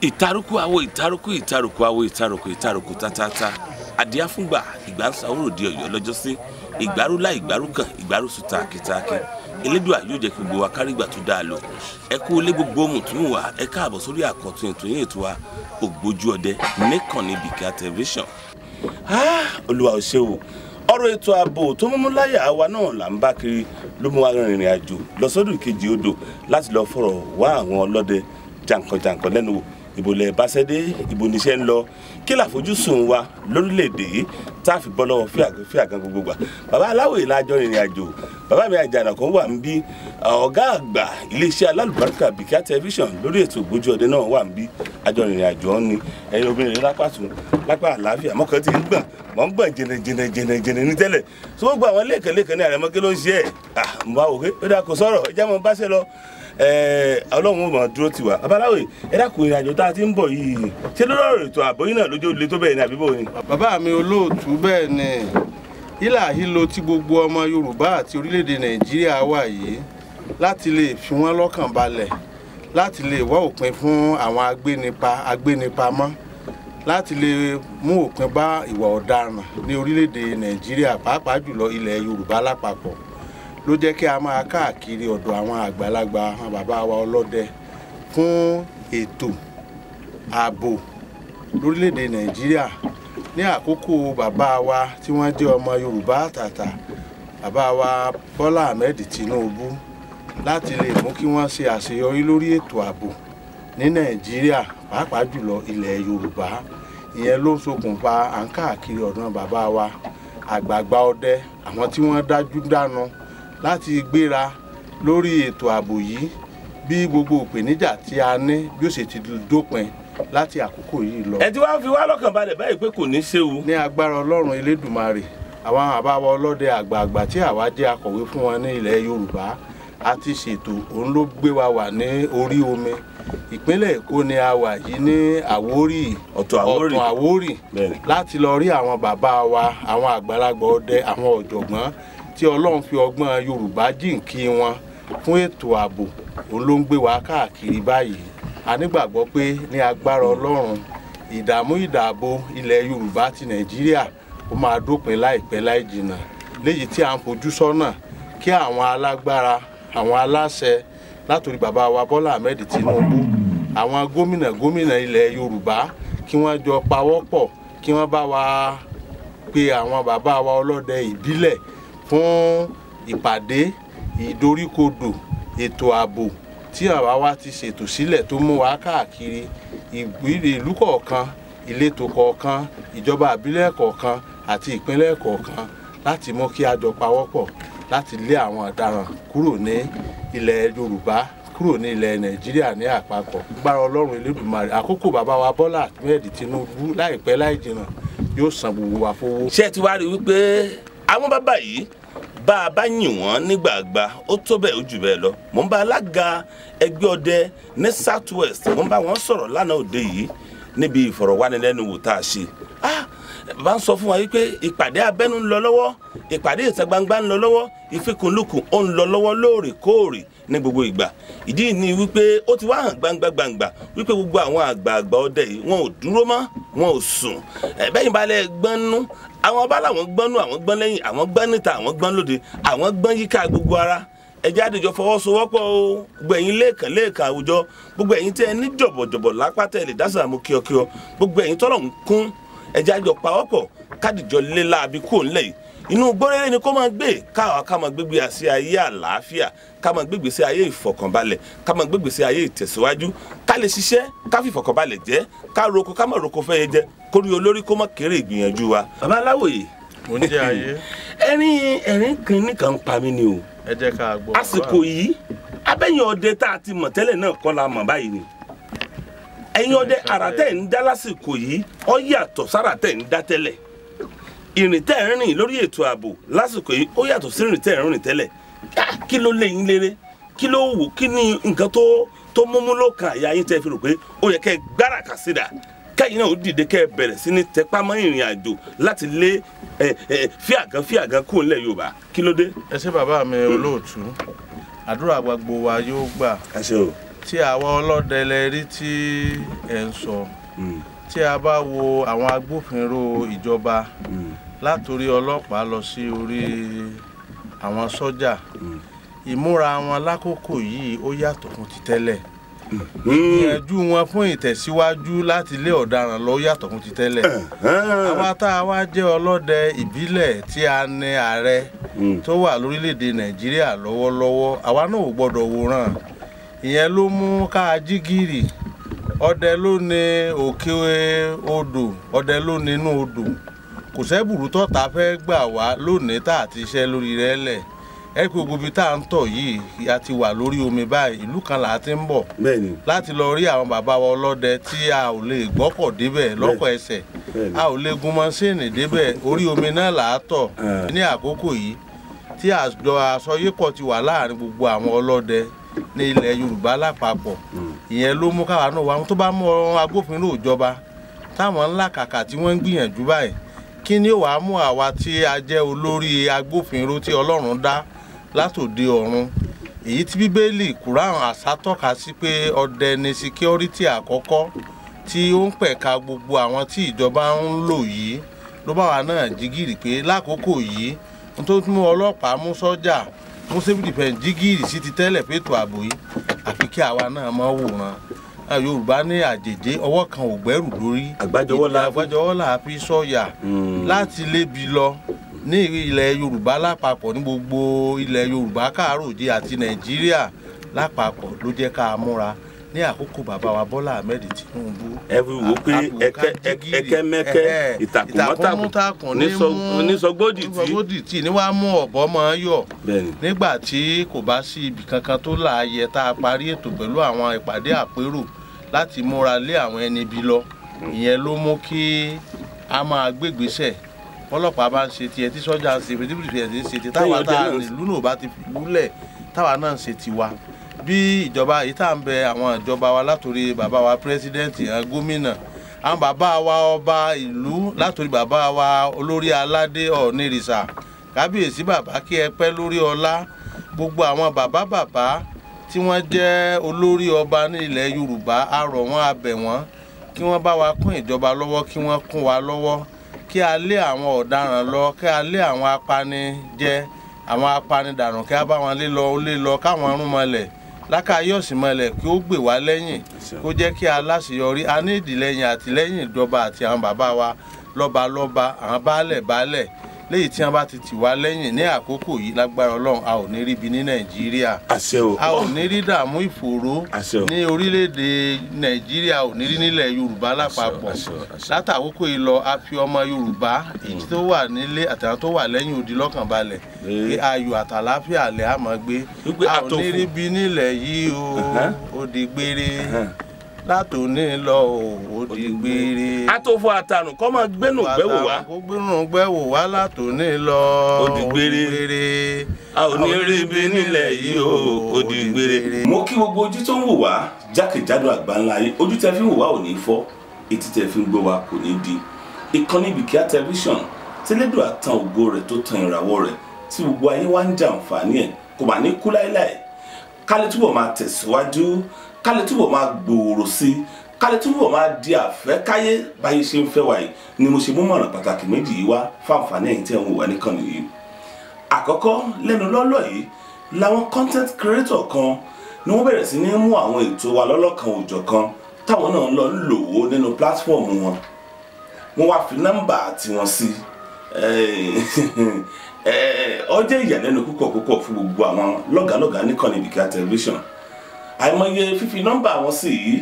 Ìtarúkú awo ìtarúkú ìtarúkú awo ìtarúkú ìtarúkú tátátá adìá fúngbà ìgbà ń sàwúrò di Ọ̀yọ́ lọ́jọ́sí ìgbárúlá ìgbárúkàn ìgbárúsù tàkìtàkì Elédùà yóò jẹ́ kí gbogbo wa kárígbà tó dáa lò. Ẹ kú ilé gbogbo mùtúmù wa, ẹ káàbọ̀ sórí àkọ́tún ètò yín ètò wa Ògbójú Ọdẹ níkànnì Bìkà Tẹlifíṣàn. Olúwa ò ṣe o, ọ̀rọ̀ ètò ààbò tó múmú láyà wa náà là ń bá kiri ló mú wa rìnrìn àjò lọ sódò kejì odò láti lọ fọ̀rọ̀ wá àwọn ọlọ́dẹ jàǹkànjàǹkàn lẹ́nu wò. Ìbò lẹ̀ báṣẹ́dé, ìbò níṣẹ́ ń lọ, kí làfojúsùn wa lórílẹ̀‐èdè yìí tá a fi bọ́ lọ́wọ́ fíàgàn gbogbo gbà. Bàbá aláwòye lájọ rìnrìn àjò, bàbá mi Àjànàkú wà ń bí, ọ̀gá àgbà iléeṣẹ́ alálùbáríkà Bìkà Tẹlifíṣàn lórí ètò Ògbójú Ọdẹ náà wà ń bí, àjọ rìnrìn àjò ọ̀hún ni. Ẹ̀yin obìnrin lápá tún lápá àlàáfíà mọ́kàn ti ń gbọ̀n mọ́ ń gbọ̀n jìnnà jìnnà jìnnà jìnnà ní tẹ́lẹ̀ tó gbogbo àwọn lẹ́ẹ̀kan ní àrẹ̀mọ́ kí ló ń ṣe ẹ̀ ń bá òkè ó dà kó sọ̀rọ̀ ẹ jẹ́ mọ́ bá ṣe lọ. Ọlọ́run ó máa dúró tì wá. Babaláwo, ẹ dákun, ìrìn àjò tá a ti ń bọ̀ yìí ṣé lórí ọ̀rọ̀ ètò ààbò yìí náà lójú le tó bẹ́ẹ̀ ni àbí bò ni? Bàbá mi olóòtú, bẹ́ẹ̀ ni hílà hílo tí gbogbo ọmọ Yorùbá àti orílẹ̀-èdè Nàìjíríà wà yìí láti lè fi wọ́n lọ́kàn balẹ̀, láti lè wá òpin fún àwọn agbénipamọ́, láti lè mú òpin bá ìwà ọ̀daràn ní orílẹ̀-èdè Nàìjíríà, pàápàá jùlọ ilẹ̀ Yorùbá lápapọ̀, ló jẹ́ kí a máa káàkiri ọ̀dọ̀ àwọn àgbàlagbà, àwọn bàbá wa ọlọ́dẹ fún ètò ààbò lórílẹ̀‐èdè Nàìjíríà. Ní àkókò bàbá wa tí wọ́n jẹ́ ọmọ Yorùbá àtàtà, bàbá wa Bọ́lá Ahmed Tinubu, láti lè mú kí wọ́n ṣe àṣeyọrí lórí ètò ààbò ní Nàìjíríà, pàápàá jùlọ ilẹ̀ Yorùbá. Ìyẹn ló ń ṣokùnfà à ń káàkiri ọ̀dọ̀ bàbá wa àgbààgbà ọdẹ, àwọn tí wọ́n dájú dánu láti gbéra lórí ètò ààbò yìí, bí gbogbo ìpèníjà tí a ní bí ó ṣe ti dópin láti àkókò yìí lọ. Ẹ ti wá fi wá lọ́kàn balẹ̀ báyìí pé kò ní séwu. Ní agbára Ọlọ́run Elédùmarè, àwọn bàbá wa ọlọ́dẹ àgbààgbà tí àwa jẹ́ akọ̀wé fún wọn ní ilẹ̀ Yorùbá a ti ṣètò, òun ló gbé wa wà ní orí omi. Ìpínlẹ̀ Èkó ni a wà yìí ní Àwórì, Ọ̀tún Àwórì, láti lọ rí àwọn bàbá wa, àwọn àgbàlagbà ọdẹ, àwọn ọ̀jọ̀gbọ́n tí Ọlọ́run fi ọgbọ́n Yorùbá jíǹkí wọn fún ètò ààbò. Òun ló ń gbé wa káàkiri báyìí. A nígbàgbọ́ pé ní agbára Ọlọ́run, ìdààmú ìdààbò ilẹ̀ Yorùbá ti Nàìjíríà ó máa dópin láìpẹ́ láì jìnnà, léyìí tí à ń fojú sọ́nà kí àwọn alágbára, àwọn aláṣẹ látòrí bàbá wa Bọ́lá Ahmed Tinubu, àwọn gómìnà ilẹ̀ Yorùbá, kí wọ́n jọ pawọ́pọ̀, kí wọ́n bá wa pe àwọn bàbá wa ọlọ́dẹ ìbílẹ̀ fún ìpàdé ìdoríkodò ètò ààbò tí àwa wa ti ṣètò sílẹ̀ tó mú wa káàkiri ìlú kọ̀ọ̀kan, ìletò kọ̀ọ̀kan, ìjọba àbílẹ̀ kọ̀ọ̀kan àti ìpínlẹ̀ kọ̀ọ̀kan, láti mú kí a jọ pawọ́pọ̀ láti lé àwọn ọ̀daràn kúrò ní ilẹ̀ Yorùbá, kúrò ní ilẹ̀ Nàìjíríà ní àpapọ̀. Agbára Ọlọ́run Elédùmarè, àkókò bàbá wa Bọ́lá Ahmed Tinubu láìpẹ́ láì jìnnà yóò san gbogbo wa fowó. Ṣé ẹ ti wá rí wípé àwọn bàbá yìí bá a bá yìn wọ́n nígbàgbà ó tó bẹ́ẹ̀ ó jù bẹ́ẹ̀ lọ. Mò ń bá alága ẹgbẹ́ ọdẹ ní South West, mò ń bá wọn sọ̀rọ̀ lánàá òde yìí níbi ìfọ̀rọ̀wánilẹ́nuwò tá a ṣe. Bàbá ń sọ fún wa wípé ìpàdé abẹ́nú ń lọ lọ́wọ́, ìpàdé ìta gbangba ń lọ lọ́wọ́, ìfikùnlukùn ó ń lọ lọ́wọ́ lóòrèkóòrè ní gbogbo ìgbà. Ìdí ni wípé ó ti wá hàn gbangba gbangba wípé gbogbo àwọn àgbààgbà ọdẹ yìí wọn ò dúró mọ́, wọn ò sùn. Bẹ́yìn balẹ̀ gbọ́nú, àwọn bá làwọn gbọ́nú, àwọn gbọ́n lẹ́yìn, àwọn gbọ́n níta, àwọn gbọ́n lóde, àwọn gbọ́n yíká gbogbo ara. Ẹ jẹ́ àdìjọ fọwọ́sowọ́pọ̀ o, gbogbo ẹ̀yin lẹ́ẹ̀kan lẹ́ẹ̀kan àwùjọ, gbogbo ẹ̀yin tẹ́ ẹ ní jọ̀bọ̀jọ̀bọ̀ lápá tẹ́ ẹ lè dásà mú kíọkíọ, gbogbo ẹ̀yin tọ́lọ̀ ń kún, ẹ jẹ́ àjọ pawọ́pọ̀ kádìjọ lé láabi kúrò ńlẹ̀ yìí. Inú gbóréré ni kó máa gbé, káwa ká máa gbégbé sí ayé àlàáfíà, ká máa gbégbé sí ayé ìfọ̀kànbalẹ̀, ká máa gbégbé sí ayé ìtẹ̀síwájú, ká lè ṣiṣẹ́, ká fìfọ̀kànbalẹ̀ jẹ́, ká roko ká má roko fẹ́ yẹ jẹ, kórí olórí kó má kéré ìgbìyànjú wa. Bàbá Aláwòye, mo ń jẹ́ ayé. Ẹ̀rín kìíní kan pa mí ni o. Ẹ jẹ́ ká gbọ́. Àsìkò yìí abẹ́yìn ọdẹ tá a ti mọ̀ tẹ́lẹ̀ náà kọ́ la mọ̀ báyìí ni. Ẹ̀yin ọdẹ àrà tẹ̀ ń dá lásìkò yìí ó yàtọ̀ sára tẹ̀ ń dá tẹ́lẹ̀. Ìrìn tẹ́ ń rìn lórí ètò ààbò lásìkò yìí ó yàtọ̀ sí ìrìn tẹ́ ń rìn tẹ́lẹ̀. Kí ló lé yín léré? Kí ló wò? Kí ni nǹkan tó múmú ló kan àyà yín tẹ́ fi rò pé ó yẹ kẹ́ gbára kàsídà, kẹ́yìn náà ó dìde kẹ́ bẹ̀rẹ̀ sí ní tẹpámọ́ ìrìn àjò láti lé fíàgàn kúrò nílẹ̀ Yorùbá? Kí ló dé? Ẹ ṣé bàbá mi olóòtú, àdúrà gbogbo wa yóò gbà. Ẹ ṣé o. Tí àwa ọlọ́dẹ lẹ rí tí ẹ̀ ń sọ, tí a bá wo àwọn agbófinró ìjọba látòrí ọlọ́pàá lọ sí orí àwọn sọ́jà, ìmúra wọn lákòókò yìí ó yàtọ̀ fún ti tẹ́lẹ̀. Ìgbìyànjú wọn fún ìtẹ̀síwájú láti lé ọ̀daràn lọ yàtọ̀ fún ti tẹ́lẹ̀. Àwa tá a wá jẹ́ ọlọ́dẹ ìbílẹ̀ tí a ní ààrẹ tó wà lórílẹ̀‐èdè Nàìjíríà lọ́wọ́lọ́wọ́, àwa náà ò gbọ́dọ̀ wòran. Ìyẹn ló mú ká jí gìrì. Ọdẹ ló ní òkè odò, ọdẹ ló ní inú odò. Kò sẹ́bùrú tọ́ta fẹ́ gbà wá lónìí tá àti iṣẹ́ lórí rẹ̀ lẹ̀. Ẹ kó gbogbo ibi tá à ń tọ̀ yìí, a ti wà lórí omi báyìí, ìlú kan là á ti ń bọ̀ láti lọ rí àwọn bàbá wa ọlọ́dẹ tí a ò lè gbọ́kọ̀ débẹ̀ lọ́kọ̀ ẹsẹ̀, a ò lè gun mọ́ṣíìnì débẹ̀, orí omi náà là á tọ̀. Ní àkókò yìí tí àjọ àsọyépọ̀ ti wà láàrin gbogbo àwọn ọlọ́dẹ ní ilẹ̀ Yorùbá lápapọ̀, ìyẹn ló mú káwa náà wá tó bá mú agbófinró ìjọba táwọn ńlá kàkà tí wọ́n ń gbìyànjú báyìí, kí ni ó wàá mú àwa tí a jẹ́ olórí agbófinró tí Ọlọ́run dá látòde ọ̀run, èyí tí Bíbélì Kùránì àṣà tọ́ka sí pé ọdẹ ni síkírọ́rìtì àkọ́kọ́ tí ó ń pẹ̀ka gbogbo àwọn tí ìjọba ń lò yìí, ló bá wa náà jígìrì pé lákòókò yìí n tó mú ọlọ́pàá, mú sọ́jà, mú civil defence jígìrì sí ti tẹ́lẹ̀ fétò ààbò yìí, àfi kí àwa náà máa wòran. Yorùbá ní àjèjé ọwọ́ kan ò gbẹ́rù lórí, àgbájọwọ́ là fi sọ̀yà láti lébi lọ ní ilẹ̀ Yorùbá lápapọ̀, ní gbogbo ilẹ̀ Yorùbá káàárọ̀ òjì àti Nàìjíríà lápapọ̀ ló jẹ́ ká múra ní àkókò bàbá wa Bọ́lá Ahmed Tinubu. Ẹ fi wò pé ẹkẹ mẹkẹ ìtàkùn nísọgbódì tí ní wàá mú ọ̀bọ mọ́ yọ̀ nígbà tí kò bá sí ibì kankan tó láàyè tá a parí ètò pẹ̀lú àwọn ìpàdé àpérò láti múra lé àwọn ẹni bí lọ. Ìyẹn ló mú kí a máa gbégbèsè. Ọlọ́pàá bá ń ṣe tiẹ̀, tí sọ́jà ń ṣe, tí bíbélì ń ṣe tiẹ̀, táwa tá a nílùú náà bá ti fìlú lẹ̀, táwa náà ń ṣe tiwa. Bí ìjọba yìí tá à ń bẹ àwọn ìjọba wa látòrí bàbá wa pírẹsidẹ́ǹtì, àwọn gómìnà, àwọn bàbá wa ọba ìlú, látòrí bàbá wa olórí aládé Ọ̀nìrìṣà, kábíyèsí bàbá kí ẹ pẹ́ lórí ọlá, gbogbo àwọn bàbá bàbá tí wọ́n jẹ́ olórí ọba ní ilẹ̀ Yorùbá, a rọ̀ wọ́n, a bẹ̀ wọ́n kí wọ́n bá wa kún ìjọba lọ́wọ́, kí wọ́n kún wa lọ́wọ́, kí a lé àwọn ọ̀daràn lọ, kí a lé àwọn apanijẹ, àwọn apanidànù, kí a bá wọn lé lọ, káwọn rún mọ́lẹ̀ lákàáyọ̀sí mọ́lẹ̀, kí ó gbè wá lẹ́yìn, kó jẹ́ kí a láṣeyọrí. A ní ìdílẹ́yìn àtìlẹ́yìn ìjọba àti àwọn bàbá wa lọ́ba lọ́ba, àwọn baálẹ̀ baálẹ̀, léyìí tí wọ́n bá ti tì wá lẹ́yìn ní àkókò yìí, lágbára Ọlọ́run a ò ní ríbi ní Nàìjíríà, a ò ní rí dààmú ìfòòró ní orílẹ̀-èdè Nàìjíríà, ò ní rí nílẹ̀ Yorùbá lápapọ̀. Látàkókò yìí lọ, a fi ọmọ Yorùbá èyí tó wà nílé àtàwọn tó wà lẹ́yìn odi lọ́kàn balẹ̀ pé ayọ̀ àtàláfíà lẹ̀ á máa gbé. A ò ní ríbi nílẹ̀ yìí o, ó di gbére látòní lọ ó di gbére. Àtòfò àtàrùn kọ́ máa gbénú gbẹ́wò wá. Kó gbénú gbẹ́wò wá látòní lọ ó di gbére. A ò ní rí ibi nílẹ̀ yìí o, ó di gbére. Mo kí gbogbo ojú tó ń wò wá jákèjádò àgbáńlá yìí, ojú tẹ fi ń wò wá ò ní fọ́, etí tẹ fi ń gbọ́ wá kò ní di. Ìkànnì Bìkíá tẹlifíṣàn tẹlẹ́dùn àtàn ògo rẹ̀ tó tan ìràwọ̀ rẹ̀ tí gbogbo ayé wá ń jàǹfààní ẹ̀ kò bá ní kú láéláé. Ká lè túbọ̀ máa tẹ̀síwájú, ká lè túbọ̀ máa gbòòrò sí i, ká lè túbọ̀ máa di àfẹ́káyé báyé ṣe ń fẹ́ wa yìí ni mo ṣe mú mọ̀ràn pàtàkì méjì yìí wá fáǹfààní ẹ̀yin tí ẹ̀ ń wò wá níkànnì yìí. Àkọ́kọ́, lẹ́nu lọ́lọ́ yìí làwọn content creator kan ni wọ́n bẹ̀rẹ̀ sí ní mú àwọn ètò wa lọ́lọ́kan òjọ̀kan táwọn náà lọ ń lò ó nínú platform wọn. Wọ́n wá fi nọ́mbà tiwọn sí. Ó jẹ́ ìyàlẹ́nu púpọ̀ púpọ̀ fún gbogbo àwọn lọ́gàálọ́gàá níkànnì Bìkíá tẹlifíṣàn. Àìmọye fífi nọ́mbà wọn sí yìí,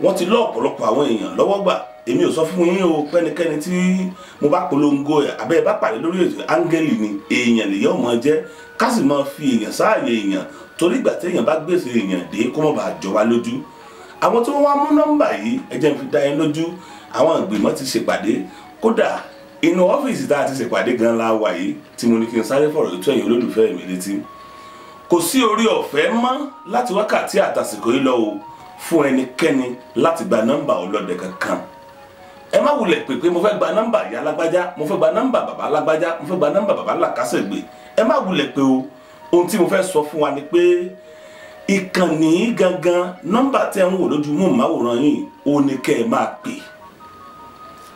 wọ́n ti lọ́ ọ̀pọ̀lọpọ̀ àwọn èèyàn lọ́wọ́ gbà. Èmi ò sọ fún yín o pẹ́nikẹ́ni tí mo bá polongo ẹ̀ abẹ́ bá pàdé lórí ètò áńgẹ́lì ni èèyàn lè yẹ ọmọ jẹ́, ká sì máa fi èèyàn sáàyè èèyàn, torí ìgbà téèyàn bá gbèsè èèyàn dé kó má bàa jọ wá lójú. Àwọn tí wọ́n wá mú nọ́mbà yìí, ẹ jẹ́ n fi dá yín lójú, àwọn ìgbìmọ̀ ti ṣèpàdé. Kódà inú ọ́fíìsì tá a ti ṣèpàdé gan la wà yìí tí mo ní kí n sáré fọ̀rọ̀ ètò ẹ̀yin olólùfẹ́ mi létí. Kò sí orí ọ̀fẹ́ mọ́ láti wákàtí àtàsìkò yìí lọ o fún ẹnikẹ́ni láti gba nọ́mbà ọlọ́dẹ kankan. Ẹ má wulẹ̀ pè pé mo fẹ́ gba nọ́mbà ìyá alágbájá, mo fẹ́ gba nọ́mbà bàbá alágbájá, mo fẹ́ gba nọ́mbà bàbá làkàṣègbè. Ẹ má wulẹ̀ pé o. Ohun tí mo fẹ́ sọ fún wa ni pé Ìkànnì gangan nọ́mbà tẹ́ ń wò lójú móhùnmáwòrán yìí ó ní kẹ́ ẹ máa pè.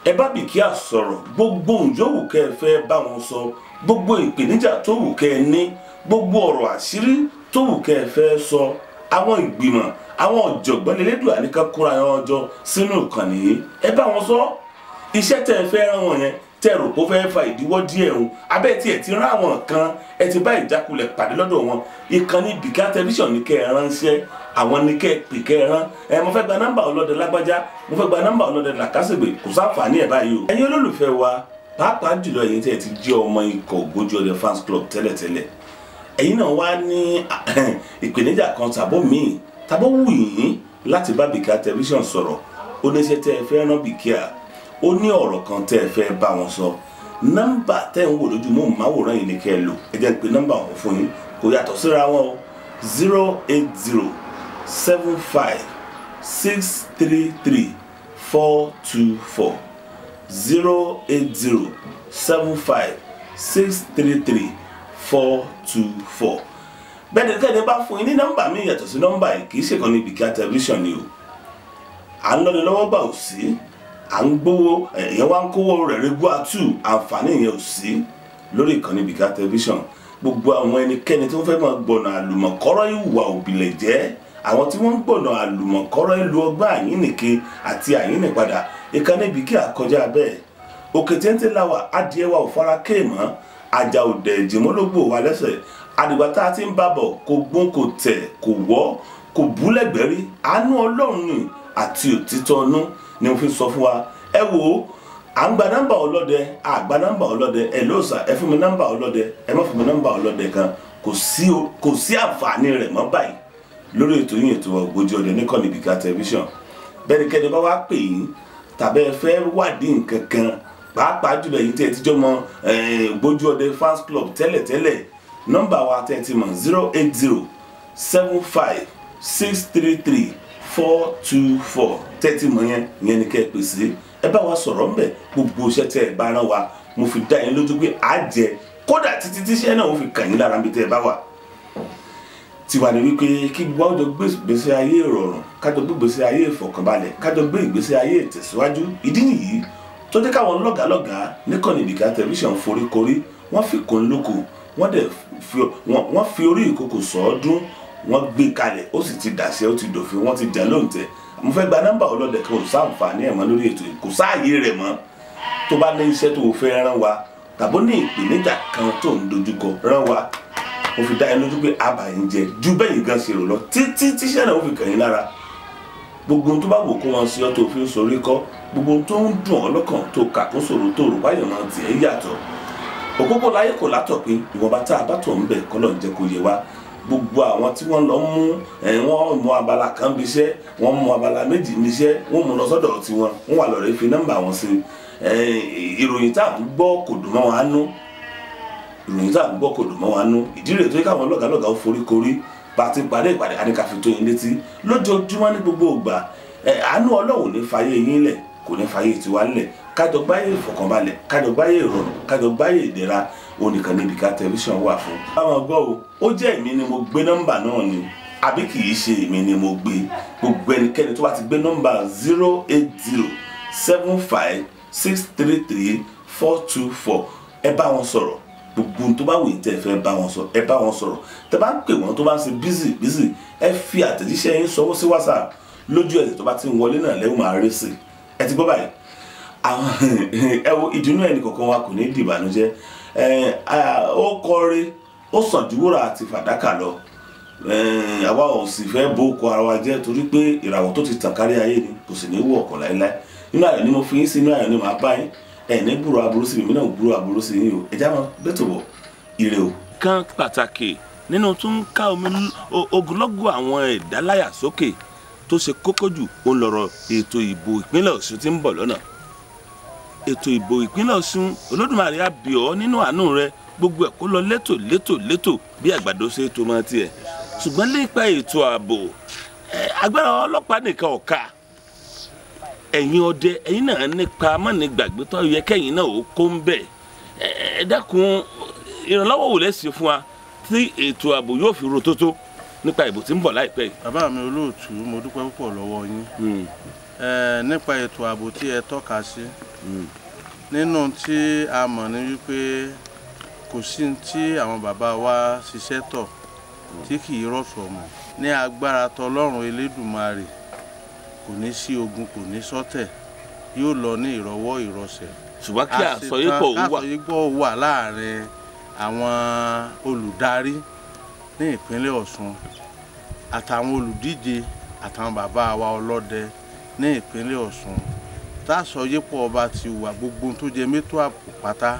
Ẹ bá Bìkíà sọ̀rọ̀, gbogbo yòówù kẹ́ ẹ fẹ́ bá wọn sọ, gbogbo ìpèníjà tó wù kẹ́ ẹ ní, gbogbo ọ̀rọ̀ àṣírí tó wù kẹ́ ẹ fẹ́ sọ, àwọn ìgbìmọ̀ àwọn ọ̀jọ̀gbọ́n Elédùà ní ká kóra wọn jọ sínú ìkànnì yìí, ẹ bá wọn sọ. Iṣẹ́ tẹ́ ẹ fẹ́ rán wọn yẹn tẹ́ rò pé ó fẹ́ fa ìdíwọ́ díẹ̀ o, abẹ́ tí ẹ ti rán àwọn kan, ẹ ti bá ìjákulẹ̀ pàdé lọ́dọ̀ wọn. Ìkànnì Bìkíà Tẹlifíṣàn ní kẹ́ ẹ ránṣẹ́, àwọn ní kẹ́ ẹ pè kẹ́ ẹ rán. Ẹ mo fẹ́ gba nọ́mbà ọlọ́dẹ lágbájá, mo fẹ́ gba nọ́mbà ọlọ́dẹ làkàṣègbè, kò sáǹfààní ẹ̀ báyìí o. Ẹ̀yin olólùfẹ́ wa, pàápàá jùlọ ẹ̀yin tí ẹ ti jẹ́ ọmọ ikọ̀ Ògbójú Ọdẹ fans club tẹ́lẹ̀tẹ́lẹ̀, ẹ̀yin náà wá ní ìpèníjà kan tàbó míì tàbó wù yín láti bá Bìkíà Tẹlifíṣàn sọ̀rọ̀. Ó ní iṣẹ́ tẹ́ ẹ fẹ́ rán Bìkíà, ó ní ọ̀rọ̀ kan tẹ́ ẹ fẹ́ bá wọn sọ. Nọ́mbà tẹ́ ń wò lójú móhùnmáwòrán yìí ni kẹ́ ẹ lò. Ẹ jẹ́ n pè nọ́mbà ọ̀hún fún yín, kò yàtọ̀ síra wọn o. 080 75 633 424, 080 75 633 424. Bẹ́ẹ̀ ni kẹ́ni bá fún yín ní nọ́mbà mi yàtọ̀ sí nọ́mbà yìí, kì í ṣèkànnì Bìkíà Tẹlifíṣàn ni o. À ń lọ́ni lọ́wọ́ gbà ò sí, à ń gbowó èèyàn wá ń kówó rẹ̀ regú àtù, àǹfààní yẹn ò sí lórí ìkànnì Bìkíà Tẹlifíṣàn. Gbogbo àwọn ẹnikẹ́ni tó fẹ́ máa gbọ̀nà àlùmọ̀kọ́rọ́ ìwà òbílẹ̀ jẹ́, àwọn tí wọ́n ń gbọ̀nà àlùmọ̀kọ́rọ́ ìlú ọgbọ́n àyínnìke àti àyínnìpadà, ìkànnì Bìkíà kọjá bẹ́ẹ̀. Òkè téńté láwà, adìẹ wa ò fara kéèmọ́, àjà òdẹ̀ ìjìmọ́lógbò wa lẹ́sẹ̀. Àdìgbà tá a ti ń bábọ̀ kò gbọ́n, kò tẹ̀, kò wọ́, kò bú lẹ́gbẹ̀rí. Àánú Ọlọ́run ni àti òtítọ́ ọnú ni mo fi sọ fún wa. Ẹ wo, à ń gba nọ́mbà ọlọ́dẹ, à gba nọ́mbà ọlọ́dẹ, ẹ lóòsà, ẹ fún mi nọ́mbà ọlọ́dẹ, ẹ má fún mi nọ́mbà ọlọ́dẹ kan, kò sí àǹfààní rẹ̀ mọ́ báyìí lórí ètò yín ètò Ògbójú Ọdẹ níkànnì Bìkíà Tẹlifíṣàn. Bẹ́ẹ̀ ni kẹ́ni bá wá pè yín tàbí ẹ fẹ́ wádìí nǹkan kan, pàápàá jùlọ èyí tí ẹ ti jọ mọ Ògbójú Ọdẹ fans club tẹ́lẹ̀tẹ́lẹ̀, nọ́mbà wa tẹ́ ẹ ti mọ̀ 080 75 633 424 tẹ́ ti mọ̀ yẹn, ìyẹn ni kẹ́ ẹ pè sí. Ẹ bá wa sọ̀rọ̀ ńbẹ̀, gbogbo iṣẹ́ tẹ́ ẹ bá rán wa, mo fi dá yín lójú pé á jẹ, kódà títí tíṣẹ́ náà ó fi kàn yín lára níbi tẹ́ ẹ bá wà. Tiwa ni wípé kí gbogbo àwùjọ gbé ìgbésí ayé ìrọ̀rùn, kájọ gbé ìgbésí ayé ìfọ̀kànbalẹ̀, kájọ gbé ìgbésí ayé ìtẹ̀síwájú. Ìdí nìyí tó jẹ́ káwọn lọ́gàálọ́gàá níkànnì Bìkíà Tẹlifíṣàn foríkorí, wọ́n fi kún lóko, wọ́n dẹ̀ wọ́n fi orí ìkòkò sọ́ọ́dún, wọ́n gbé kalẹ̀, ó sì ti dàṣẹ, ó ti dòfin, wọ́n ti jà lóǹtẹ̀. Mo fẹ́ gba nọ́mbà ọlọ́dẹ kan, kò sáǹfààní ẹ̀ mọ́ lórí ètò yìí, kò sáàyè rẹ̀ mọ́. Tó bá ní iṣẹ́ tó o fẹ́ rán wa tàbó ní ìpèníjà kan tó ń dojúkọ rán wa, mo fi dá yín lójú pé àbá yín jẹ ju bẹ́yìn gan ṣe rò lọ títí tíṣẹ́ náà ó fi kàn yín lára. Gbogbo ohun tó bá wò kó wọn sí ọ tó fi ń sorí kọ́, gbogbo ohun tó ń dùn ọ́ lọ́kàn tó kà kó sòrò tó rò báyọ̀ náà tiẹ̀ yàtọ̀. Òpópó láyé kò látọ̀pin, ìwọ̀nba tá a bá tọ̀ ń bẹ̀ kọ́ lọ́n jẹ́ kó yẹ wá. Gbogbo àwọn tí wọ́n lọ mú wọ́n mú abala kan bí iṣẹ́, wọ́n mú abala méjì bí iṣẹ́, wọ́n mú lọ sọ́dọ̀ tiwọn, wọ́n wà lọ́rẹ́ fi nọ́mbà wọn sí. Ìròyìn tá à ń gbọ́ kò dùn mọ́ wa nú, ìròyìn tá à ń gbọ́ kò dùn mọ́ wa nú. Ìdí rèé tó yẹ káwọn lọ́gàálọ́gàá ó foríkorí bá ti parí ìpàdé àníkà fi tó yín létí lójoojúmọ́ ní gbogbo ìgbà. Àánú Ọlọ́run ní fàyè yín lẹ̀, kò ní fàyè tiwa lẹ̀. Kájọ gbáyé ìfọ̀kànbalẹ̀, kájọ gbáyé ìrọ̀rùn, kájọ gbáyé ìdẹ̀ra, onìkan ní Bìkíà Tẹlifíṣàn wà fún. Báwọn gbọ́ o, ó jẹ́ èmi ni mo gbé nọ́mbà náà ni àbí kì í ṣe èmi ni mo gbé. Gbogbo ẹnikẹ́ni tó bá ti gbé nọ́mbà 080 75 633 424, ẹ bá wọn sọ̀rọ̀. Gbogbo tó bá wù yín tẹ́ ẹ fẹ́ bá wọn sọ, ẹ bá wọn sọ̀rọ̀. Tẹ́ bá ń pè wọ́n tó bá ń ṣe bízì bízì, ẹ fi àtẹ̀jíṣẹ́ yín sọwọ́ sí WhatsApp lójú ẹsẹ̀ tó bá ti ń wọlé náà lẹ́wọ̀n máa rí sí. Ẹ ti gbọ́ báyìí. Àwọn ẹ wo ìdùnnú ẹnì kọ̀ọ̀kan wa kò ní di ìbànújẹ́. Ó kọrin, ó sàn ju wúrà àti fàdákà lọ. Àwa ò sì fẹ́ bo oko ara wa jẹ́ torí pé ìràwọ̀ tó ti tàn kárí ayé ni kò sì ní wọ̀ ọ̀kan láéláé. Inú ayọ̀ ni mo fi yín sí, inú ayọ̀ ni màá bá yín. Ẹ ní gbúrò aburú sí mi, mi náà gbúrò aburú sí yín o. Ẹ já máa bẹ́tò bọ̀, ire o. Kan pàtàkì nínú tó ń ká omi ogunlọ́gọ̀ àwọn ẹ̀dá láyà sókè tó ṣe kókó jù, ó ń lọ̀rọ̀ ètò ìbò ìpínlẹ̀ Ọ̀ṣun tí ń bọ̀ lọ́nà. Ètò ìbò ìpínlẹ̀ Ọ̀ṣun, Olódùmarè á bì ọ́ nínú àánú rẹ, gbogbo ẹ̀ kó lọ létò létò létò bí àgbàdo ṣe tó máa tiẹ̀. Ṣùgbọ́n nípa ètò ààbò, agbára ọlọ́pàá nìkan ò ká. Ẹ̀yin ọdẹ, ẹ̀yin náà nípa mọ́ni gbàgbé tó yẹ kẹ́yìn náà ó kó ń bẹ̀. Ẹ dákun, ìrànlọ́wọ́ wò lẹ́sìn fún wa tí ètò ààbò yóò fi ro tótó? nípa ìbò tí ń bọ̀ láìpẹ́ yìí. Bàbá mi olóòtú, mo dúpẹ́ púpọ̀ lọ́wọ́ yín. Nípa ètò ààbò tí ẹ tọ́ka sí, nínú tí a mọ̀ ní wípé kò sí tí àwọn bàbá wa ṣiṣẹ́ tọ̀ tí kì í rọ̀ṣọ̀ mọ̀. Ní agbára tọlọ́run Elédùmarè, kò ní sí ogun, kò ní sọ́tẹ̀, yóò lọ ní ìrọ̀wọ́ ìrọ̀sẹ̀. Ṣùgbọ́n kí àsọyépọ̀ wà láàrin àwọn olùdarí ní ìpínlẹ̀ Ọ̀ṣun àtàwọn olùdíje àtàwọn bàbá wa ọlọ́dẹ ní ìpínlẹ̀ Ọ̀ṣun. Tásọyépọ̀ ọba ti wà, gbogbo tó jẹ mẹ́tò ààbò pátá,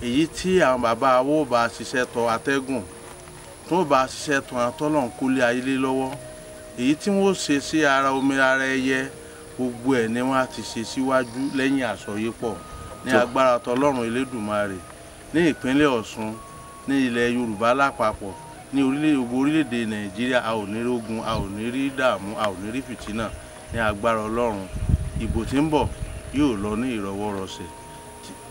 èyí tí àwọn bàbá wa ó bá ṣiṣẹ́ tọ atẹ́gùn, tó bá ṣiṣẹ́ tọ atọ́lọ́n kólé ayé lé lọ́wọ́, èyí tí wọ́n ṣe sí ara omi ara ẹyẹ, gbogbo ẹ̀ ni wọ́n á ti ṣe síwájú lẹ́yìn àsọyépọ̀ ní agbára tọlọ́run Elédùmarè ní ìpínlẹ̀ Ọ̀ṣun, ní ilẹ̀ Yorùbá lápapọ̀, ní orílẹ̀-èdè Nàìjíríà. A ò ní rí ogun, a ò ní rí dààmú, a ò ní rí fìtínà ní agbára Ọlọ́run. Ìbò tí ń bọ̀ yóò lọ ní ìrọwọ́rọsẹ̀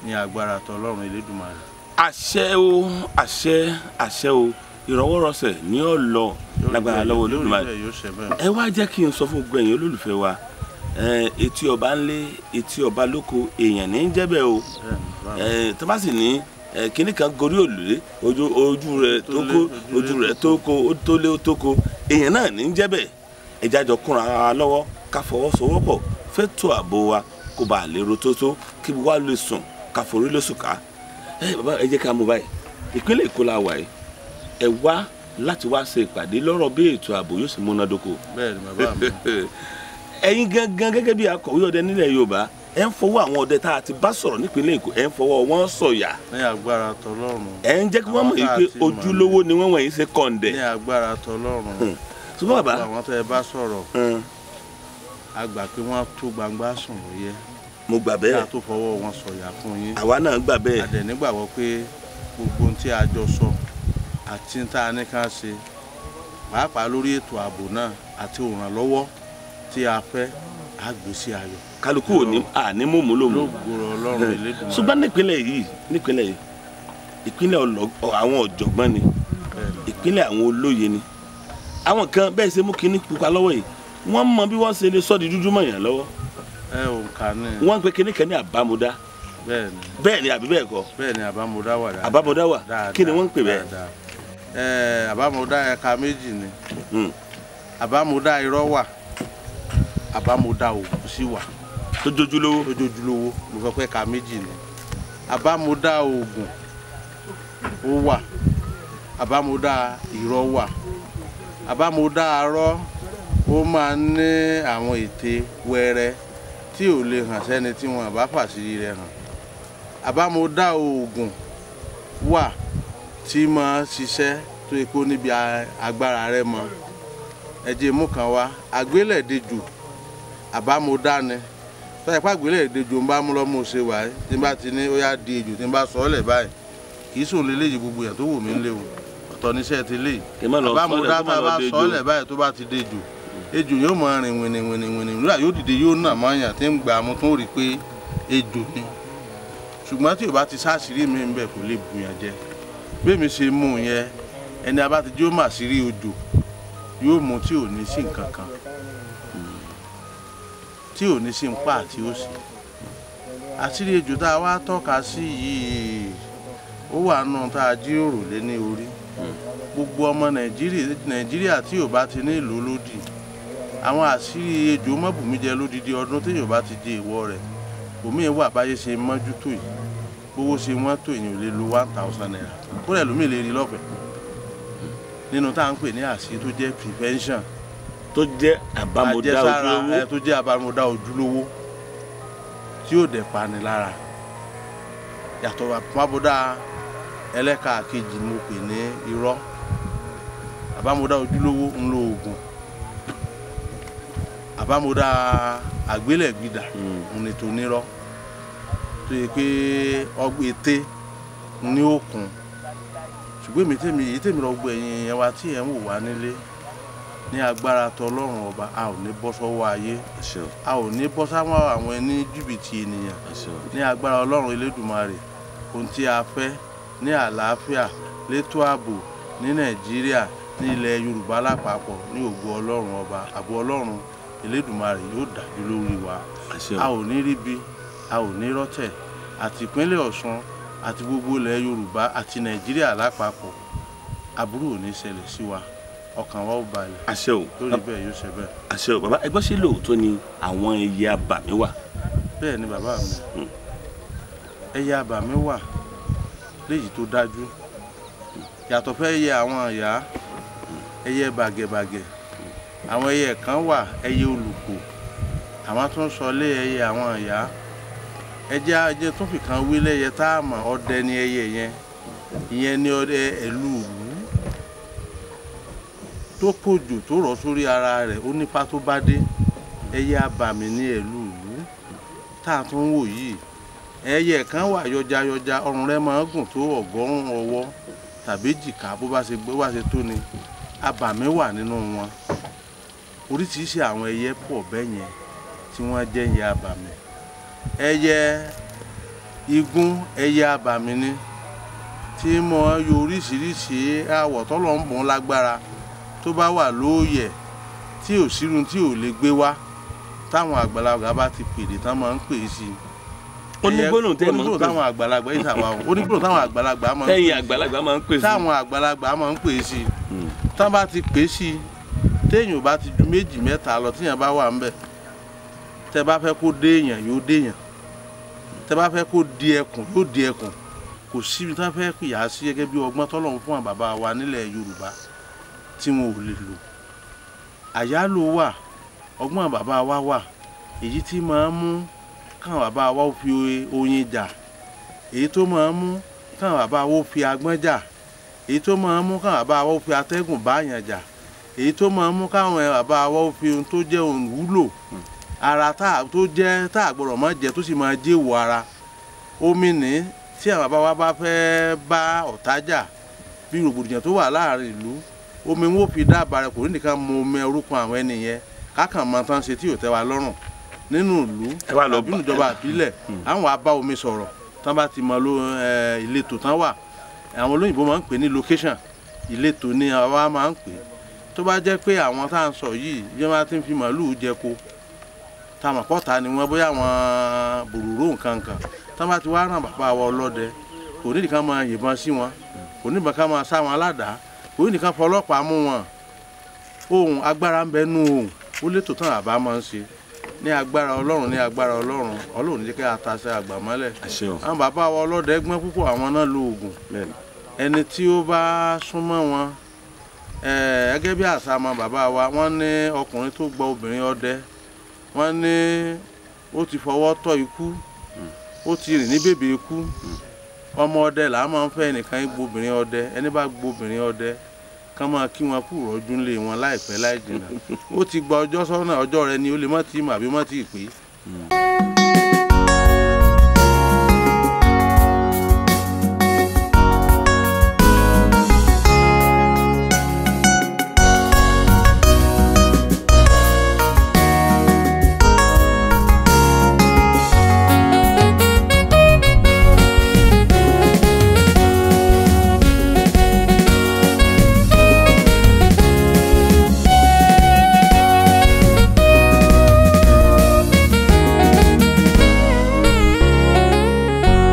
ní agbára tọlọ́run Elédùmarè. Àṣẹ o, àṣẹ, àṣẹ o, ìrọwọ́rọsẹ̀ ní ó lọ lágbára lọ́wọ́ Olódùmarè. Ẹ wá jẹ́ kí n sọ fún gbogbo ẹ̀yin olólùfẹ́ wa, etí ọba ńlé, etí ọba lóko, èèyàn ní í jẹ́ bẹ́ẹ̀ o. Tó bá sì ní kinní kan gorí òlùlé, ojú rẹ̀ tó kó, ojú rẹ̀ tó kó, ó tó lé ó tó kó, èèyàn náà ní í jẹ́ bẹ́ẹ̀. Ẹ jẹ́ àjọ kúnra wa lọ́wọ́, ká fọwọ́sowọ́pọ̀ fẹ́tò ààbò wa kó bàa lè ro tótó, kí wàá lè sùn ká forí lóṣù ká. Ẹ bàbá, ẹ jẹ́ ká mú báyìí. Ìpínlẹ̀ Èkó la wà yìí, ẹ wá láti wá ṣe ìpàdé lọ́rọ̀ bí ètò ààbò yóò sì múnádóko. Bẹ́ẹ̀ni bàbá mi. Ẹ̀yin gangan gẹ́gẹ́ bí akọ̀wé ọdẹ nílẹ̀ Yorùbá, ẹ ń fọwọ́ àwọn ọdẹ tá a ti bá sọ̀rọ̀ nípínlẹ̀ Èkó, ẹ ń fọwọ́ wọn sọ̀yà. Ní agbára tọlọ́run. Ẹ ń jẹ́ kí wọ́n mọ̀ yìí pé ojúlówó ni wọ́n wọ̀nyí ṣe kọ̀ǹdẹ̀. Ní agbára tọlọ́run. Ṣùgbọ́n bàbá, àwọn tẹ́ ẹ bá sọ̀rọ̀, a gbà pé wọ́n tó gbangba sùn lóye. Mo gbà bẹ́ẹ̀. Kí a tó fọwọ́ wọn sọ̀yà fún yín. Àwa náà gbà bẹ́ẹ̀. A dẹ̀ nígbàgbọ́ pé gbogbo ohun tí a jọ sọ àti tá a ní ká ṣe, pàápàá lórí ètò ààbò náà àti òrànlọ́wọ́ tí a fẹ́, a gbé sí ayọ̀. Kálukú ò ní àní mòmú lòmú. Lógo Ọlọ́run Elédùmarè. Ṣùgbọ́n nípínlẹ̀ yìí, nípínlẹ̀ yìí, ìpínlẹ̀ àwọn ọ̀jọ̀gbọ́n ni, ìpínlẹ̀ àwọn olóye ni. Àwọn kan bẹ́ẹ̀ ṣe mú kinní pupa lọ́wọ́ yìí, wọ́n mọ bí wọ́n ṣe lè sọ́ di dúdú mọ̀yàn lọ́wọ́. Ẹ ò kà ní. Wọ́n ń pe kinní kan ní àbámúdá. Bẹ́ẹ̀ni. Bẹ́ẹ̀ni àbí bẹ́ẹ̀ kọ́. Bẹ́ẹ̀ni, àbámúdá wà dáadáa. Àbámúdá wà. Kí ni wọ́n ń pè bẹ́ẹ̀? Àbámúdá ẹ̀ka méjì ni. Àbámúdá irọ́ wà, àbámúdá òògùn sì wà. Tó jójúlówó. Tó jójúlówó, mo sọ pé ẹ̀ka méjì ni. Àbámúdá òògùn ó wà, àbámúdá irọ́ wà. Àbámúdá arọ́ ó máa ń ní àwọn ète wẹ́rẹ́ tí ò lè hàn sẹ́ni tí wọn bá fàṣírí rẹ̀ hàn. Àbámúdá òògùn wà tí máa ṣiṣẹ́ tó epo níbi agbára rẹ̀ mọ́. Ẹ jẹ́ mú kan wá, àgbélẹ̀dejò àbámúdá ni. Tọ́jà pé àgbélẹ̀dejò ń bá mú lọ́mú ṣe wà ẹ́, tí n bá ti ní ó yá di ejò, tí n bá sọ ọ́ lẹ̀ báyìí, kì í sòun léléyìí gbogbo yẹn tó wù mí lé o. Ọ̀tọ̀ níṣẹ́ ti lé. Àbámúdá tá a bá sọ ọ́ lẹ̀ báyìí tó bá ti dejò, ejò yóò mọ rìn wìnì wìnì wìnì, nígbà yóò dìde yóò nà mọ́yàn tí ń gbà mú tó rí pé ejò ni. Ṣùgbọ́n tí ò bá ti sáṣìírí mi ń bẹ̀ kò lè bùyàn jẹ. Bí èmi ṣe mú un yẹn, ẹni a bá ti jó mà sírí odò yóò mú tí ò ní sí nǹkan kan, tí ò ní sí nǹpa àti òsì. Àṣírí ejò tá a wá tọ́ka sí yìí, ó wà nù tá a jíròrò lé ní orí. Gbogbo ọmọ Nàìjíríà tí ò bá ti ní ìlú lódì, àwọn àṣírí ejò mọ́bùmíjẹ lódidi ọdún tí yóò bá ti di ìwọ rẹ̀, òmíì wà báyé ṣe mọ́jú tó yìí, gbowó ṣe wọ́n tó èèyàn lè lo 1000 naira, kódà ẹlòmíì lè rí lọ́fẹ̀ẹ́. Nínú tá à ń pè ní àṣírí tó jẹ́ prevention, tó jẹ́ àbámọ̀dá ojúlówó, tó jẹ́ àbámọ̀dá ojúlówó tí yóò dẹ̀ pani lára. Yàtọ̀ àbámọ̀dá ẹlẹ́ka kejì mo pè ní irọ́. Àbámọ̀dá ojúlówó ń lo oògùn, àbámọ̀dá àgbélẹ̀gbìdà ń ní tó nírọ́, tó yẹ pé ọgbẹ́ ète ní òkun. Ṣùgbọ́n èmi tèmi èyí tèmi lọ gbọ́ ẹ̀yin yẹn wa tí ẹ̀ ń wò wá nílé, ní agbára tọlọ́run ọba, a ò ní bọ́ sọ́wọ́ ayé, a ò ní bọ́ sáwọn àwọn ẹni jìbìtì ènìyàn. Ní agbára Ọlọ́run Elédùmarè, ohun tí a fẹ́ ní àlàáfíà létò ààbò ní Nàìjíríà, Ní ilẹ̀ Yorùbá lápapọ̀, ní ògo Ọlọ́run ọba, àbò Ọlọ́run Elédùmarè yóò dájú lórí wa. A ò ní ríbi, a ò ní rọ́tẹ̀. Àti ìpínlẹ̀ Ọ̀ṣun àti gbogbo ilẹ̀ Yorùbá àti Nàìjíríà lápapọ̀, aburú ò ní ṣẹlẹ̀ sí wa, ọkàn wa ó balẹ̀. Àṣẹ o. Lórí bẹ́ẹ̀ yóò ṣe bẹ́ẹ̀. Àṣẹ o. Bàbá, ẹgbọ́n, ṣé lóòótọ́ ni àwọn ẹyẹ abàmì wà? Bẹ́ẹ̀ ni bàbá mi, ẹyẹ abàmì wà léyìí tó dájú. Yàtọ̀ fẹ́ yẹ àwọn ìyá ẹyẹ bàgẹ̀bàgẹ̀, àwọn ẹyẹ kan wà, ẹyẹ olùkò, àwọn tó ń sọ lé ẹyẹ àwọn ìyá ẹjẹ ajẹ tó fi kan wí lẹ́yẹ tá a mọ̀, ọdẹ ni ẹyẹ yẹn. Ìyẹn ni ọdẹ ẹlú ìlú tó kòjò tó rọ̀ sórí ara rẹ̀, ó nípa tó bá dé. Ẹyẹ abàmì ní ẹlú ìlú tá a tún wò yìí. Ẹyẹ kan wà yọjayọja, ọrùn rẹ̀ máa ń gùn tó 100 ọwọ́ tàbí jìkà, bó bá ṣe tó ni. Abàmì wà nínú wọn. Oríṣiríṣi àwọn ẹyẹ pọ̀ bẹ́ẹ̀ yẹn tí wọ́n jẹ́ ẹyẹ abàmì. Ẹyẹ igún ẹyẹ abàmì ni, tí mo yọ oríṣiríṣi àwọ̀ tọ́lọ̀ ń bùn lágbára, tó bá wà lóòyẹ̀ tí ò sírun tí ò lè gbé wá, táwọn àgbàlagbà bá ti pèdè tán máa ń pè é sí i. Onígbónú tẹ́ mọ̀ ń pè táwọn àgbàlagbà yìí sàwà o, onígbónú táwọn àgbàlagbà máa ń pè tẹ́yìn àgbàlagbà máa ń pè sí, táwọn àgbàlagbà máa ń pè sí. Tán bá ti pè sí, téèyàn bá ti ju 2 mẹ́ta lọ, tíyàn bá wà ńbẹ̀, tẹ́ bá fẹ́ kó déèyàn yóò déèyàn, tẹ́ bá fẹ́ kó di ẹkùn yóò di ẹkùn. Kò síbi tán fẹ́ yà sí gẹ́gẹ́ bí ọgbọ́n tọ́lọ́run fún àwọn bàbá wa nílẹ̀ Yorùbá tí wọn ò lè lò. Àyálò wà, ọgbọ́n bàbá wa wà, èyí tí máa ń mú káwọn bàbá wa ó fi oyin jà, èyí tó máa ń mú káwọn bàbá wa ó fi agbọ́n jà, èyí tó máa ń mú káwọn bàbá wa ó fi atẹ́gùn báyàn jà, èyí tó máa ń mú káwọn bàbá wa ó fi ohun tó jẹ́ ohun wúlò ara tó jẹ́ tá a gbọ́dọ̀ máa jẹ tó sì máa jẹ́ èèwọ̀ ara. Omi ní tí àwọn bàbá wa bá fẹ́ bá ọ̀tá jà bí rògbòdìyàn tó wà láàrin ìlú, omi wọn ò fi dábàá rẹ, kò ní nìkan mu omi orúkọ àwọn ẹni yẹn kákan mọ tán ṣe tí yóò tẹ́ wa lọ́rùn nínú ìlú àbí ìjọba àbílẹ̀. Àwọn wa bá omi sọ̀rọ̀ tán bá ti mọ ìletò tán wà, àwọn olóyìnbó máa ń pè ní location, ìletò ni àwa máa ń pè. Tó bá jẹ́ pé àwọn tá à ń sọ yìí bí wọ́n bá ti ń fi màálùú jẹko, táwọn pọ́ta ni wọ́n, bóyá àwọn bòròró nǹkan kan, tán bá ti wá ràn bàbá wa ọlọ́dẹ, kò ní nìkan máa yìnbọn sí wọn, kò ní nìkan máa sá wọn aládàá, kò ní nìkan fọlọ́pàá mú wọn. Ohun agbára ń bẹ nú ohun, ó létò tán àbá máa ń ṣe ní agbára Ọlọ́run, ní agbára Ọlọ́run. Ọlọ́run ní jẹ́ kí a tasẹ̀ àgbà mọ́lẹ̀. Àwọn bàbá wa ọlọ́dẹ gbọ́n púpọ̀, àwọn náà lo oògùn. Ẹni tí ó bá súnmọ́ wọn, gẹ́gẹ́ bí àṣà àwọn bàbá wa, wọ́n ní ọkùnrin tó gba obìnrin ọdẹ, wọ́n ní ó ti fọwọ́ tọ́ ikú, ó ti rìn ní bèbè ikú. Ọmọ ọdẹ là á máa ń fẹ́ ẹnìkan gbobìnrin ọdẹ, ẹni bá gbobìnrin ọdẹ kán máa kí wọn kú rọ́jú ńlé wọn láìpẹ́ láì jìnnà. Ó ti gba ọjọ́ sọ́nà, ọjọ́ rẹ ni ó lè má ti mọ̀ àbí má ti pè é.